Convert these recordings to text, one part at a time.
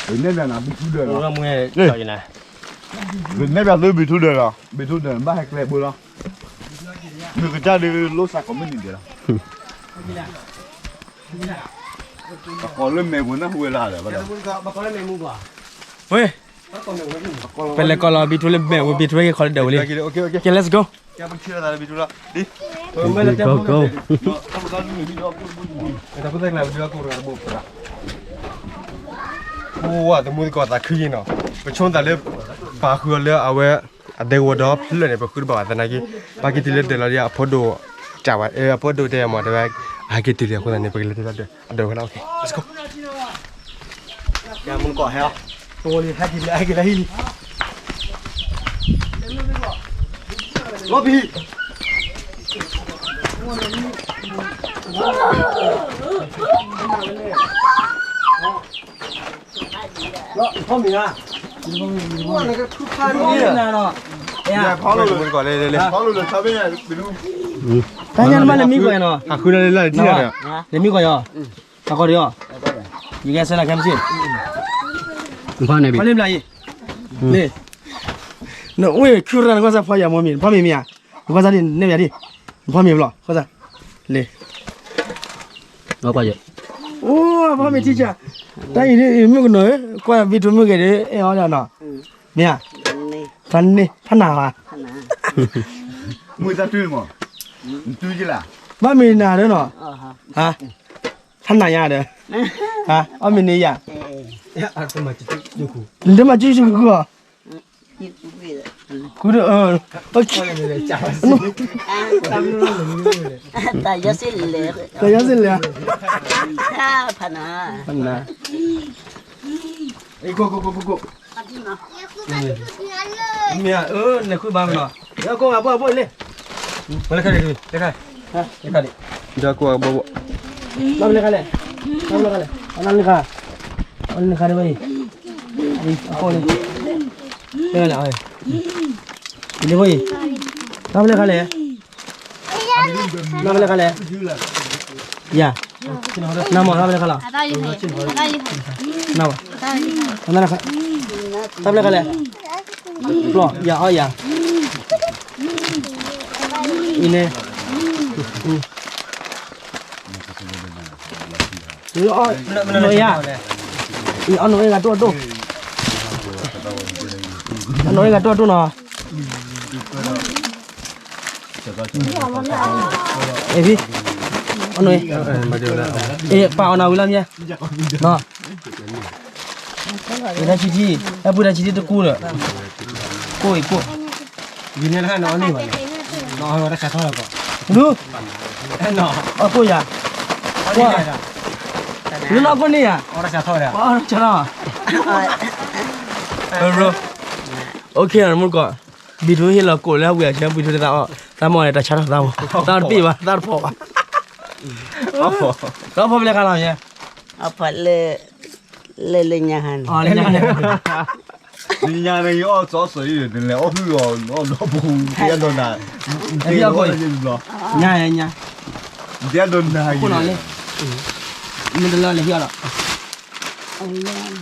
ပနဲၣ်ဘၣ်နၤဘံထူဒၢၣ်လီၤ, ပနဲၣ်ဘၣ်သုဘံထူဒၢၣ်လီၤ, ဘံထူဒၢၣ်ဘၣ်ဟဲကျဲဘိလီၤ, မုၢ်ကတၢၢ်ဒုးလိၣ်စးကိးမုၢ်နံၤဒဲးလီၤ, ပကိးလၢမဲာ်ပူၤနၢ်ဟူဝဲလၢ်ဒီး, ဝဲ ပလဲၤကိးလီၤဘံထူလၢမဲာ်ဝဲ ဘံထူဟဲက့ၤခီလၢဒၢးဝဲလံ, ကဲ let's go, အိၣ်ဝဲတမူသကိးသးခုက့ၤနီၤ, ပဆိမိၣ်သးလၢ ပာ်ဃုာ်အီၤလၢအဝဲ အဒဲကဝီၤဒီဖျၢၣ်န့ၣ် ပဃုတဘၣ်ဘၣ်သနာ်က့, ဘၣ်က့ၤတုၤလၢဒၢးလီၤဒီး အဖိဒိၣ် ကးဝဲ အဖိဒိၣ်တဲမၤတဲဝဲ အဟဲက့ၤတုၤလံအဃိသတးန့ၣ် ပကလဲၤတဘၣ်ဒၢး အဒၢးဝဲလီၤ, ကဲ let's go, ကဲ မူသကိးဟဲလီၤ, ဟဲက့ၤလၢဟံၣ်လံ လီၤပဟံၣ် ဖီမ့ၤဧါ, ဖီမ့ၤနၤနီၤ, ဖီလိာ်လၢ ဖီလိာ်လၢ တၢ်ညါနမ့ၢ်လဲၤမံကွံာ်နီၤ, လဲၤမံကွံာ်ယီၤ, အကီၢ်ဒီးယီၤ, ယကဲဆဲလၢခဲမုၢ်ဆ့ၣ်, ဖီလိာ်ဘျီယံၤ, န့ၣ်, နအိၣ်ခုရၢ်နကွၢ်စၢ်ဖီယၤမိၢ်မံၤ နဖီမ့ၤမ့ၢ်ဧါ, နကွၢ်စၢ်ဒ်န့ၣ်ဘၣ်ဒ်, နဖီမ့ၤဘျီ ကွၢ်စၢ်, လဲၤ အိၣ် ဖီမ့ၤထံကၢ်, တၢ်အံၤဒ်အံၤမုၣ်ကနီၤဧၢ, ကွၢ် video မုၣ်ဂ့ၤဒ် အဲၣ်အီၤဒၣ်နီၤ, မ့ၢ်ဧါ, ဖးန့ၢ် ဖးနၤဧါ, မုၢ်တၢ်တွံၢ်မး, ဘၣ်မ့ၢ်နၤဒၣ်နီၤ, ဖးနၤညါဒီး, အီၣ်မ့ၤန့ၣ်ယၤ, နတမၤစုဆူၣ်ခုၣ်, တၢ်ယီၤစ့လဲၣ်, ဖးနၤ, မ့ၢ်ဧါ, လဲၤဃုဘၣ်မနီၤ, ယကိးဂၤဘိဘိလဲၣ်, လၢခါန့ၣ်, လၢခါန့ၣ်, ယကိးဂၤဘိဘိ, ဘၣ်မနုၤခါလဲၣ်, ဘၣ်မနုၤခါလဲၣ်, အနၤလၢခါ, အနၤလၢခါဒ်ဘၣ်အံၤ, အကိးန့ၣ်, လၢခါလဲၣ်, လၢဘၣ်အံၤ, ဘၣ်မနုၤခါလဲၣ်, ဘၣ်မနုၤခါလဲၣ်, ယၤ, နမ့ၢ်ဘၣ်မနုၤခါလီၤ, နမ့ၢ်, ဘၣ်မနုၤခါလဲၣ်, ပျီၢ် ယၤအီၣ်ယၤ, အံၤန့ၣ်, အီၣ်နိၣ်အ့ၣ်ဂၤတိၢ်တိၢ်, အီၣ်နိၣ်အ့ၣ်ဂၤတိၢ်တိၢ်နီၤ, အ့ၣ်ဖံ, အီၣ်နိၣ်အ့ၣ်, အ့ၣ် ပာ်အီၣ်နၤဝံၤလီၤမ့ၢ်, နီၤ, အ့ၣ်တၢ်ဆံထံ, တၢ်ပှ့ၤတၢ်ဆံထံတကူဒီး, ကိၢ်အံၤကိၢ် ယနတခါနအီၣ်န့ၢ်ဘၣ်လဲၣ်, နအီၣ်ဝဲတၢ်ခါထီၣ်လီၤကီး, ဒု, အီၣ်ကိၢ်ယၤ, နအီၣ်ကိၢ်န့ၢ်ယၤ, အီၣ်တၢ်ခါထီၣ်, အီၣ်တၢ်ခါထီၣ်, ဘြိ, အိၣ်ခ့နီၤ မုၢ်ကီး, ဘံထူဟ့ၣ်လီၤကိးလၢအဝံၤအဆၢ ဘံထူတသးအီၣ်, သးမ့ၢ်အီၣ်န့ၣ် တၢ်ဆါထီၣ်သးမ့ၢ်, သးတပ့ၢ်ဘၣ် သးတဖီၣ်ဘၣ်, ဒီးဖီၣ်ဖဲလဲၣ်ခါလီၤ, အဖီၣ်လၢ လၢလၢညါဟါန့ၣ်, လၢညါန့ၣ် ယအီၣ်စီစီအံၤ နလဲၤအီၣ်ဟုၣ်အီၤ နအီၣ်ဒီပူၤ တဲဒိးနၤ, ညါညါ, တဲဒိးနၤယံၤ, မ့ၢ်တလၢလဲၤဟံၣ်အီၤဒီး,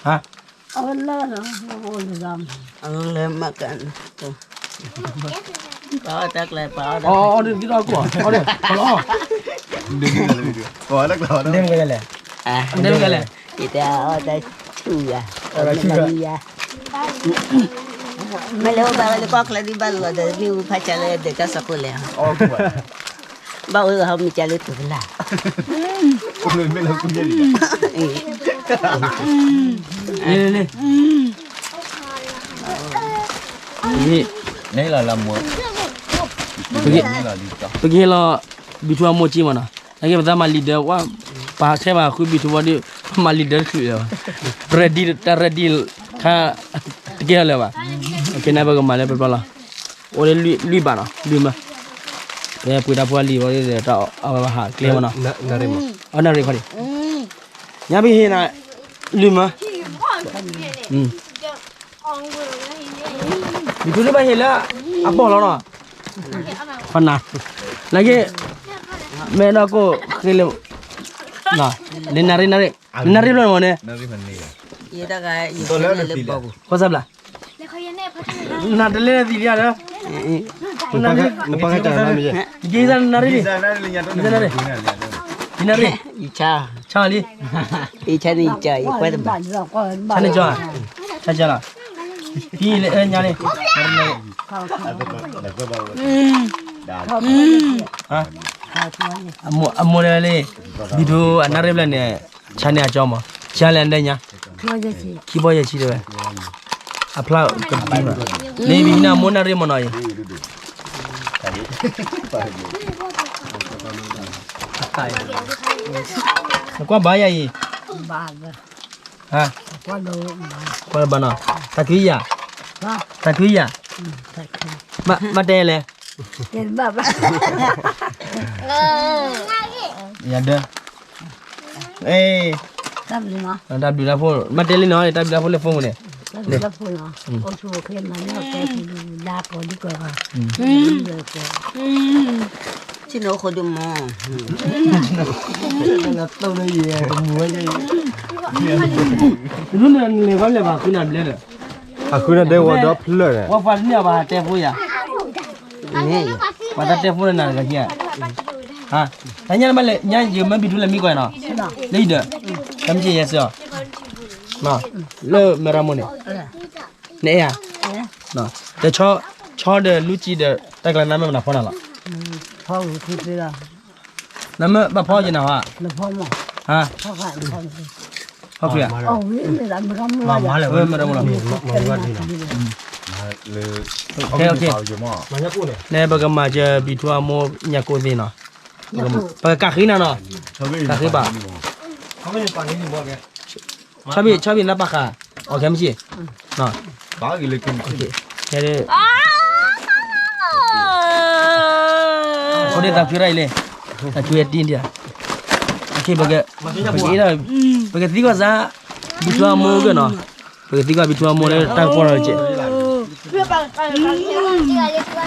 ဟါ, အလၢမက ပာ်အီၣ်တၢ်ကျဲ ပာ်အီၣ်တၢ်ကျဲ, အီၣ်ဒ်သိးကိး, အီၣ်ဒ်, ဒ်မကလဲၣ်, ဒ်မကလဲၣ်, ယတဲအီၣ်တၢ်ဆူၣ်ယၤ, မ့ၢ်လဲၤအိၣ်ဘၣ်ဝဲလၢကီၢ်ချၢဒ်ဘၣ်လီၤဒီး မ့ၣ်အူဖးဆါလၢဒၢးတၢ်စီၤကိၣ်လဲၣ်, ဘၣ်ဝဲဟီမ့ၢ်ကလဲၤတုၤကလာ်, လ့လ့လ့, ပကဟ့ၣ်လီၤ ဘံထူအမိၢ်က့မ့ၢ်နီၤ, နာ်က့ပသးမၤလံာ်ဒၢးဝဲ, ပဟးဆဲးမၤဃုဘံထူဝဲဒီး ပမၤလံာ်ဒၢးတချုးလၢၤဘၣ်, ready တၢ် ready ခါ, တကဲထီၣ်လၢၤဘၣ်, ခဲန့ၣ်ပကမၤလၢပျီလီၤ, အိၣ်လၢလွံၢ်ဘးနီၤ လွံၢ်မၢ, ဖဲပှ့ၤတၢ်ဖိလံာ်ဝဲဒီး တၢ်အဝဲဘၣ်ဟးကျဲမ့ၢ်နီၤ, အနၣ်ရံၣ်ခီဒံး, ညါပဟ့ၣ်နၤ, လွံၢ်မၢ ဘံထူဒ်ဘၣ်ဟ့ၣ်လၢ အပီၢ်လီၤနီၤ, ဖနၤ, နာ်က့, မ့ၢ်ဒီးကိၣ်ဃ့လၢ, လၢနၣ်ရံၣ်နၣ်ရံၣ်, နၣ်ရံၣ်ဖျၢၣ်န့ၣ်မ့ၢ်န့ၣ်, ဃိစၢ်ဘျး, နတလဲၤသံလံဒီး, နပာ်ခါတၢ်နမ့ၢ်, ယက့ၤစၢ်နရ့ၣ်, ယနရ့ၣ်, ဆါလံ, ဆါန့ၣ်ကၠီ, ဆါလီၤ, ဖံလဲၤညါန့ၣ်, အမိၢ်လၢလံ, ဘံၣ်ဒိၣ်အနၣ်ရံၣ်ဘျဲၣ်န့ၣ်, ဆါန့ၢ်အကၠီမး, ဆါလဲၣ်အဒဲညါ, ခံဘီယဲၢ်ဆံတဲဝဲ, အဖျါကပံၤဘၣ်, လၢဘံၣ်နၢ်မိၢ်နၣ်ရံၣ်မနီၤအံၤ, နကွၢ်ဘၣ်ယၤအံၤ, ကွၢ်လၢဘၣ်နီၤ, တၢ်ခုယၤ, တၢ်ခုယၤ, မ့ၢ်တဲလဲၣ်, ယၤဒၢ, တၢ်ဘျုးတၢ်ဖှိၣ်, မ့ၢ်တဲလံနီၤ, တၢ်ဘျုးတၢ်ဖှိၣ်လၢဖိမုၣ်န့ၣ်, အိၣ်ဆူၣ်အိၣ်ချ့မၤန့ၢ်ကဲ, လါကီးဒ်ကီး, ဆ့ၣ်နီၤအိၣ်ဃိဒုမး, တဒူၣ်န့ၣ်လဲၤဘၣ်လဲၤဘၣ်ဃုနၤဘျဲၣ်ဒီး, အဃုနၤဒဲဝီဒီဖျၢၣ်ဒီး, ဝဲပှၤတန့ၢ်အီၤဘၣ်တဲဖိယၤ, ပှၤတၢ်တဲဖိလၢနၤတဂၤခံဂၤ, တၢ်ညါနဘၣ်လဲၤညါယမ့ၢ်ဘံၣ်ထူလၢမံကွၢ်နီၤ, လၢယဒီး, တၢ်မ့ၢ်ကယဲၢ်စ့ၢ်အီၤ, လၢမဲရမိၢ်န့ၣ်, နအဲၣ်ဧါ, ဒီးဆီဒီးလူစံဒီး တၢ်ကျါနမ့ၢ်မနုၤဖီနၤလီၤ, နမ့ၢ်ဘၣ်ဖီယနၤဟါ, ဖီခွံဧါ, မဲရမိၢ်လီၤ, ခဲခဲ, န့ၣ်ပကမၤစၢၤဘံၣ်ထူအမိၢ်ညၣ်ကိၢ်သ့ၣ်နီၤ, ပကကးဃ့နၤနီၤ, ကးဃ့ဘၣ်, ဆီဘံၣ် ဆီဘံၣ်နၢ်ပၢ်ဃာ်, အီၣ်ခဲမုၢ်ဆ့ၣ်, အဃိန့ၣ်သးခုရၣ်အံၤလဲၣ်, သးခုအတံၢ်ဒံး, ပကသံကွၢ်စၢ်, ဘံၣ်ထူအမိၢ်ကနီၤ, ပကသံကွၢ်ဘံၣ်ထူအမိၢ်လၢတၢ်ကပီၤလီၤကဲး